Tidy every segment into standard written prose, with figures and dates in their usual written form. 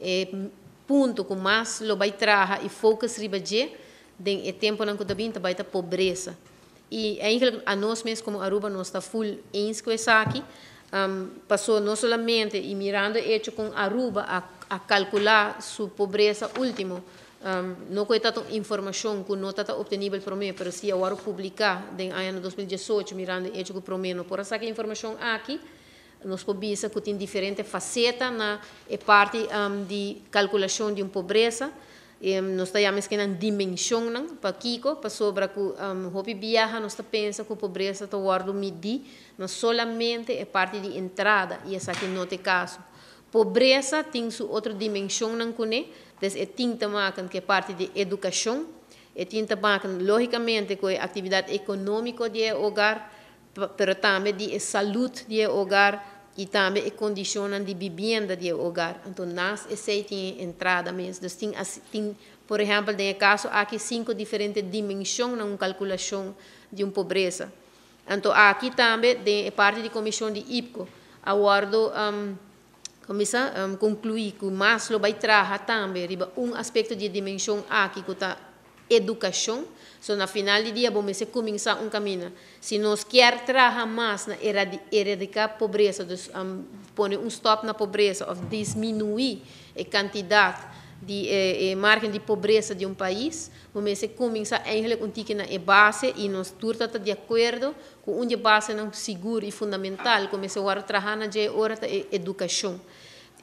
E punto ku mas lo bai traha i focus riba dje den e temponan ku ta bin ta bai ta pobresa. I eigenlijk anos mes komo Aruba nos ta full eens ku esaki, paso no solamente i mirando e hecho kon Aruba a kalkulá su pobresa último, no ku e ta un informashon ku no ta optenibel promé, pero si awor publiká den aña 2018, mirando e hecho ku promé no por a saka e informashon aki, nos por bisa ku tin diferente faseta na e parti di kalkulashon di un pobresa. Nos ta yama esaki nan dimenshonnan. Pakiko? Pasobra ku hopi biaha nos ta pensa ku pobresa ta wòrdu midí no solamente e parti di entrada, i esaki no ta e kaso. Pobresa tin su otro dimenshonnan kuné, dus e tin te maken ku e parti di edukashon, e tin te maken lógikamente ku e aktividat ekonómiko di e hogar, pero tambe di e salú di e hogar i tambe e kondishonnan di bibienda di e hogar. Anto, naast esei tin entrada mes. Dus tin, por ehèmpel, den e kaso aki sinku diferente dimenshon na un kalkulashon di un pobresa. Anto, aki tambe, den parti di komishon di IPCO, a wòrdu kuminsá konkluí ku mas lo bai traha tambe riba un aspekto di dimenshon aki ku ta edukashon. So na final di dia, bon, mester kuminsá un kaminda. Si nos ke traha mas na eradiká pobresa, dus pone un stop na pobresa òf disminuí e kantidat di márgen di pobresa di un pais, mester kuminsá eigenlijk un tiki na e base, i nos tur ta di akuerdo ku un di e basenan sigur i fundamental kuminsá awor traha na dje ora ta edukashon.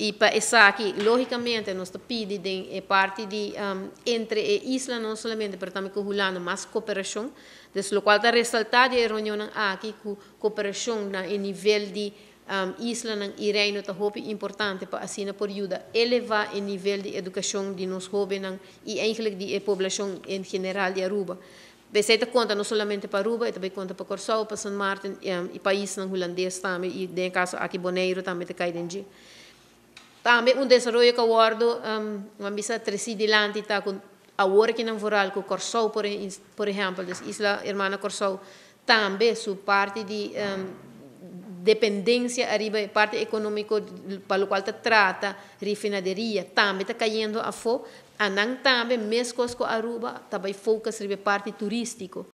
I pa esaki, lógikamente, nos ta pidi den e parti di entre e isla no solamente, pero tambe ku Hulanda, mas kooperashon. Dus lokual ta resaltá den e reunion aki ku kooperashon na nivel di islanan i Reino ta hopi importante pa asina por yuda elevá e nivel di edukashon di nos hóbennan i eigenlijk di e poblashon en general di Aruba. Esei ta konta no solamente pa Aruba, e tambe konta pa Kòrsou, pa Sint Maarten i paisnan hulandes tambe, i den kaso aki Boneiru tambe ta kai den dje. Tambe un desaroyo ku a wòrdu bisa trese dilanti ta ku awor aki nan vooral ku Kòrsou, por ehèmpel, dus isla hermana Kòrsou, tambe su parti di dependensia ariba parti ekonómiko pa lokual ta trata refinaderia tambe ta kayendo afó. Anan tambe, meskos ku Aruba, tambe focus riba parti turístiko.